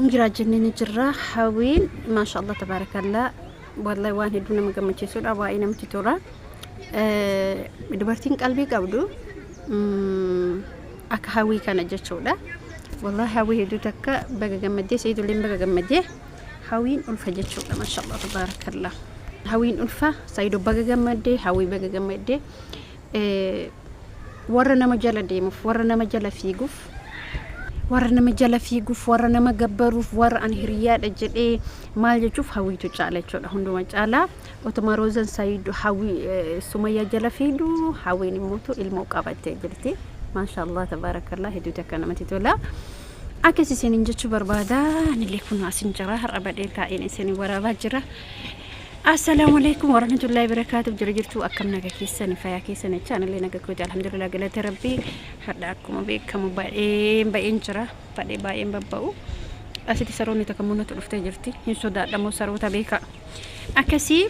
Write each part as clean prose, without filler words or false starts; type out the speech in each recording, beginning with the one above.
Jira jennee ni jirra. Hawwiin maashaallah tabaarakallaa wallahi waan hedduu nama gammachiisudha. Baay'ee namatti tola. Dubartiin qalbii qabdu akka hawwii kana jechuudha. Wallahi hawwii hedduu takka baga gammaddee Sa'iidulleen baga gammaddee hawwiin ulfa jechuudha. Maashaallah tabaarakallaa. Hawwiin ulfa Sa'iidoo baga gammaddee hawwii baga gammaddee. Warra nama jala deemuuf, warra nama jala fiiguuf, warra nama jala fiiguuf, warra nama gabbaruuf, warra ani hiriyyaadha jedhee maal jechuuf hawwiitu caala jechuudha. Hunduma caalaa otuma Roozan Sayiid hawwii Sumayyaa jala fiidu hawwiin immootu ilmoo qabattee jirti. Maashaallah tabaarakallah hedduu takka namatti tola. Akkas isiniin jechuu barbaada. Anillee kun asin jira har'a badhee taa'een isin waraabaa jira. Assalaamu alaikum warahmatullahi wabarakatuh. Jira jirtu akkam naga keessani fayaa keessan jecha anillee naga kooti alhamdulillah galata rabbii hadha akkuma beekamu baay'een baay'een jira baay'ee baay'een babba'u asitti saroonni takka mul'atu dhuftee jirti hin sodaadhamoo saroota beeka akkasii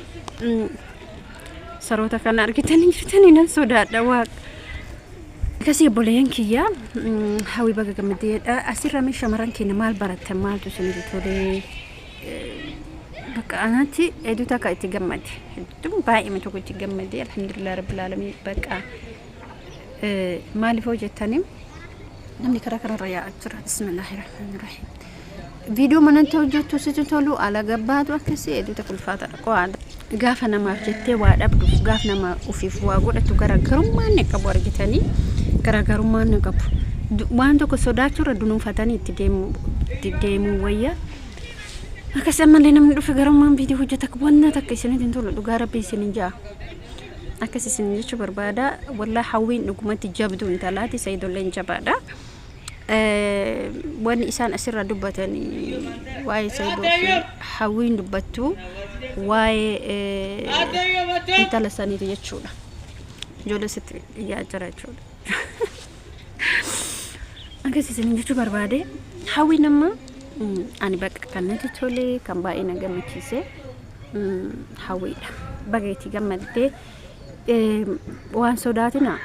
saroota kana argitanii jirtanii nan sodaadha waaqa akkasii obboleeyyan kiyya hawii baga gammaddeedha asirra mee shamarran keenya maal barattan maaltu isinitti tolee Bakka anatti hedduu takka itti gammade. Hedduun baay'ee tokko itti gammade. Alhamdulillah rabbil alamin bakka maaliif hoo jettanii namni karaa kanarra yaa'aa jira. Bismillaahi rahmaani rahiim. Viidiyoo manatti hojjettu sitti tolu ala gabbaatu akkasii hedduu takka ulfaataadha. Qo'aadha. Gaafa namaaf jettee waa dhabduuf gaaf nama ofiif waa godhatu garaagarummaa inni qabu argitanii garaagarummaa inni qabu. Waan tokko sodaachuurra dunuunfatanii itti deemuu wayya. Akkas ammallee namni dhufe garummaan viidiyoo hojjeta wanna takka isinitti hin tolu dhugaa rabbii isin hin ja'a. Akkas isin jechuu barbaada. Wallaa hawwiin dhugumatti jabduu intalaati sayidolleen jabaadha. Wanni isaan asirra dubbatan waa'ee sayidoo fi hawwiin dubbattu waa'ee intala saniiti jechuudha. Ijoollee sitti iyyaa jira jechuudha. Akkas isin jechuu barbaade hawwiin amma ani bakka kan natti tole kan baay'ee na gammachiise hawwiidha. Baga itti gammaddee waan sodaatina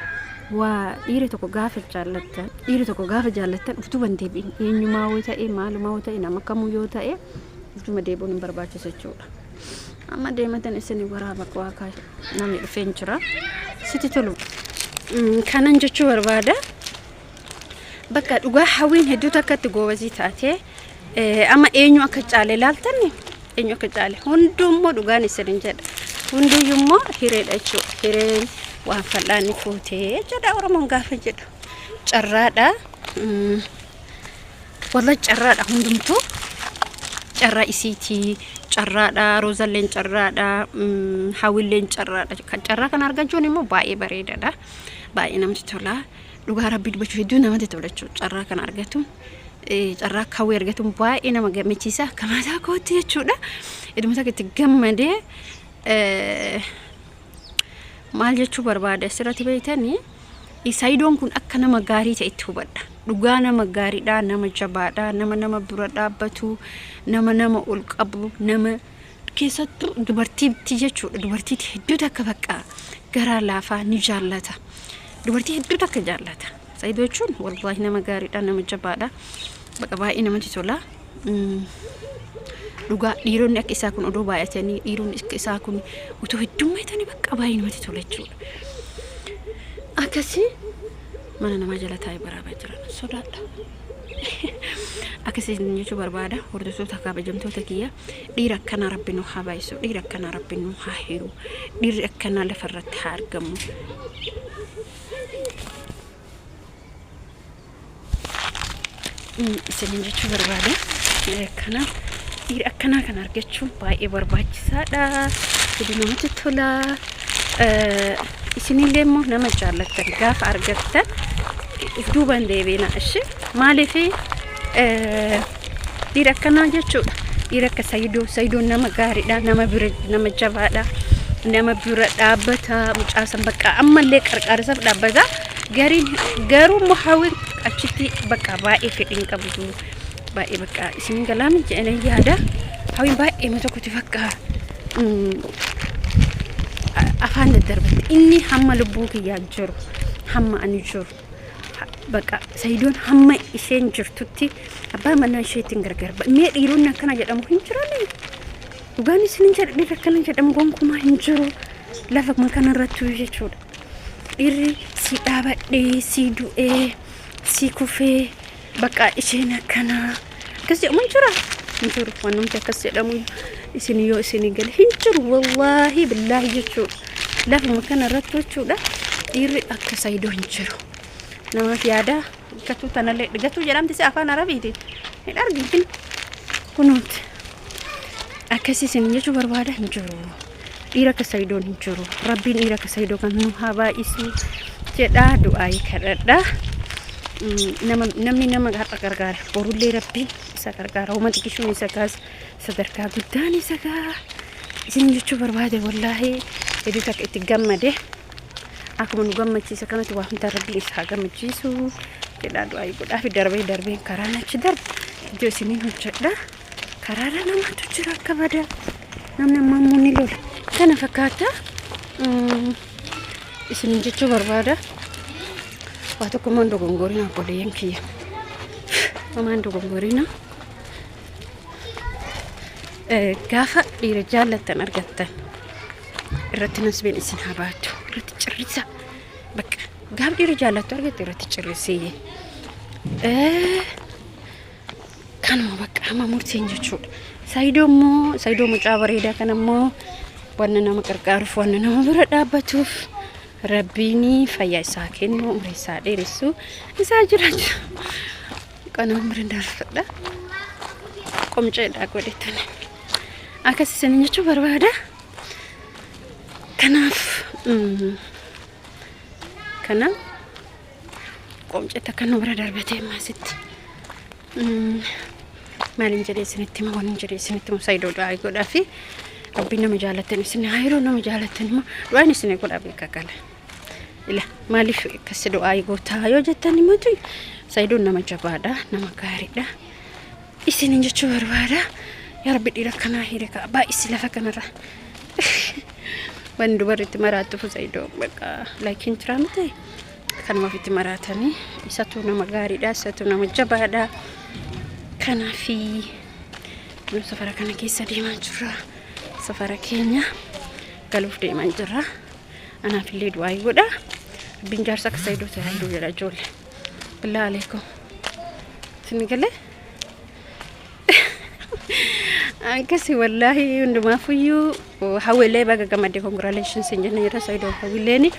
waa dhiira tokko gaafa jaallattan dhiira tokko gaafa jaallattan of duuba hin deebi'in eenyumaa yoo ta'e maalumaa yoo ta'e nama kamuu yoo ta'e of duuba deebi'uun hin barbaachisu jechuudha. Amma deematan isin waraaba waakaa namni dhufee hin jira. Sitti tolu. Kanan jechuu barbaada. Bakka dhugaa hawwiin hedduu takkatti goobazii taate amma eenyu akka caale ilaaltanni eenyu akka caale hunduu immoo dhugaan isin jedha. Hunduyyuu immoo hireedha jechuudha. Hireen waan fal'aanni fuutee jedha Oromoon gaafa jedhu. Carraadha. Wallah carraadha hundumtuu carraa isiitii carraadha roozalleen carraadha hawilleen carraadha kan carraa kana argachuun immoo baay'ee bareedaadha baay'ee namatti tola dhugaa rabbii dubbachuu hedduu namatti tola jechuudha carraa kana argatuun carraa akka hawwii argatuun baay'ee nama gammachiisa akka mataa kootti jechuudha idduma takka itti gammadee maal jechuu barbaade asirratti beektanii Sayidoon kun akka nama gaarii ta'etti hubadha. Dhugaa nama gaariidha, nama jabaadha, nama nama bira dhaabbatu, nama nama ol qabu, nama keessattuu dubartiitti jechuudha. Dubartiitti hedduu takka bakka garaa laafaa ni jaallata. Dubartii hedduu takka jaallata. Sayidoo jechuun wallaahi nama gaariidha, nama jabaadha. Bakka baay'ee namatti tola. Dhugaa dhiironni akka isaa kun odoo baay'atanii dhiironni akka isaa kun otoo heddummatanii bakka baay'ee namatti tola jechuudha. Akkasii mana namaa jala taa'ee baraabaa jiran sodaadha. Akkasii jechuu barbaada hordoftoota kabajamtoota kiyya dhiira akkanaa rabbi nu haa baay'isu dhiira akkanaa rabbi nu haa hiru dhiirri akkanaa lafarratti haa argamu. Isiniin jechuu barbaada. Kanaaf dhiira akkanaa kana argachuun baay'ee barbaachisaadha. Hedduu namatti tola. Isinillee immoo nama jaallattan gaafa argattan of duuba hin deebiina ishi. Maaliif dhiira akkanaa jechuudha. Dhiira akka Sayidoo, Sayidoon nama gaariidha, nama bira nama jabaadha, nama bira dhaabbata, mucaa san bakka ammallee qarqaarsaaf dhaabbata. Gariin garuu immoo hawwiin achitti bakka baay'ee fedhii hin qabdu. Baay'ee bakka isin galaami jedhanii yaada. Hawwiin baay'ee ma tokkotti bakka afaan daddarbatti. Inni hamma lubbuu kiyyaa jiru, hamma ani jiru. Bakka Sayidoon hamma isheen jirtutti Abbaa manaa isheetiin gargar ba. Mee dhiironni akkana jedhamu hin jirani. Dhugaan isin hin jedhu, dhiirri akkana jedhamu gonkumaa hin jiru. Lafa kanarratti jechuudha. Dhiirri si dhaabadhee, si du'ee, si kufee, bakka isheen akkanaa akkas jedhamu hin jira. Hin jiru. Wannumti akkas jedhamu isin yoo isin gale hin jiru, wallaahi billaahi jechuudha. Lafuma kanarratti jechuudha. Dhiirri akka Saayidoo hin jiru. Namaaf yaada gatuu tanallee gatuu jedhamti si afaan Arabiiti. Hin argitin kunuuti. Akkasii isin jechuu barbaada, hin jiru. Dhiira akka Sayidoon hin jiru. Rabbiin dhiira akka Sayidoo kan nu haa baay'isu jedhaa du'aayii kadhadha. Namni nama har'a gargaara. Borullee Rabbiin isa gargaara. Uummata xiqqishuun isa kaasa. Sadarkaa guddaan isa gaa. Isin jechuu barbaade, wallaahi hedduu takka itti gammade. Akkuma nu gammachiisa kanatti waa hunda Rabbiin isa haa gammachiisu jedhaa du'aayii godhaa fi darbee darbeen karaan achi darbe ijoo isiniin hojjedha. Karaarra namatu jira akka badaa. Namni ammaa immoo ni lola. Kana fakkaata. Isiniin jechuu barbaada. Waa tokko immoo hin dogongorina, obboleeyyan kiyya. Homaa hin dogongorina. Gaafa dhiira jaallattan argattan irratti nasbeen isin haa baatu. Irratti cirrisa. Bakka gaafa dhiira jaallattu argatte irratti cirrisii. Kanuma bakka amma murteen jechuudha. Saayidoo immoo, Saayidoo mucaa bareedaa kana immoo wanna nama qarqaaruuf, wanna nama bira dhaabbatuuf, Rabbiin fayyaa isaa kennu, umurii isaa dheeressu, isaa jiraatu. Qanaan bira darfadha. Qomceedha godhetani. Akkas isin jechuu barbaada. Kanaaf kana qomcee takka nu bira darbatee ammaasitti. Maaliin jedhee isinitti hima, waan jedhee isinitti himu, Saayidoo du'aa godhaa fi Rabbiin nama jaallattan isin haa yeroo nama jaallattan immoo du'aan isin godhaa beekaa gala. Ila maaliif akkas du'aa gootaa yoo jettan immoo, Saayidoon nama jabaadha, nama gaariidha. Isinin jechuu barbaada. Yaa Rabbi, dhiira akkanaa hiriika baay'isi lafa kanarra. Wanni dubarritti maraattuuf Saayidoo bakka laakiin jira miti. Kanuma ofitti maraatanii, isatu nama gaariidha, isatu nama jabaadha. Kanaafi nu safara kana keessa deemaa jirra. Safara keenya galuuf deemaa jirra. Anaafillee du'aa godha. Rabbiin jaarsa akka Saayidoo ta'e hayyuu jedha ijoollee. Billaa aleekum. Isin galee? Akkasi, wallaahi hundumaafuyyuu Hawwilee baga gammadde, congratulations hin jenne jira Saayidoo Hawwileeni.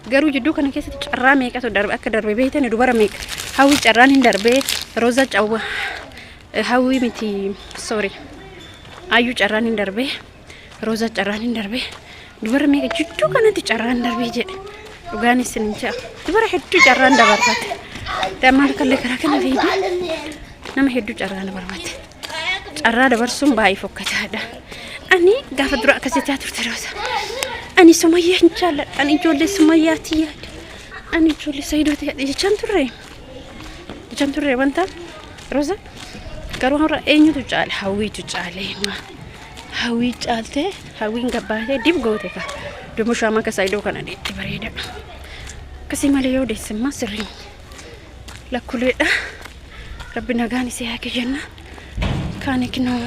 Garuu jidduu kana keessatti carraa meeqatu darbe akka darbe beeytani? Dubara meeqa Hawwi carraan hin darbee, Roza cawwa, Hawwi miti, sorry, Ayyuu carraan hin darbee, Roza carraan hin darbee, dubara meeqa jidduu kanatti carraan darbee jedhe. Dhugaan isin hin jedha, dubara hedduu carraan dabarfate. Dammaan kallee karaa kana fiigee nama hedduu carraan dabarfate. Carraa dabarsuun baay'ee fokkataadha. Ani gaafa dura akkas jechaa turte Roosa. Ani Sumayyaa hin jaalladha. Ani ijoollee Sumayyaati yaada. Ani ijoollee Sayidooti yaada jechaan turre. Jechaan turre wanta Roosa. Garuu har'a eenyutu caale? Hawwiitu caale. Hawwii caaltee, Hawwiin gabbaatee dib goote ka. Dumushaama akka Sayidoo kana deetti bareeda. Akkasii malee yoo deessimmaa sirrii lakkuleedha. Rabbi nagaan isii haa kenna. Kaani kinoo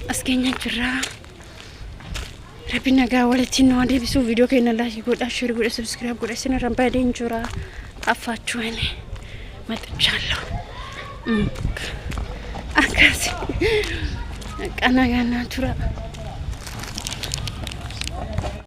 as keenya jirra. Rabbi nagaa walitti nu haa deebisu. Viidiyoo keenya like godha, share godha, subscribe godha. Isin irraan baadeen jira. Affaachuun maxxanchaallo. Akkasi. Qana ganaa tura.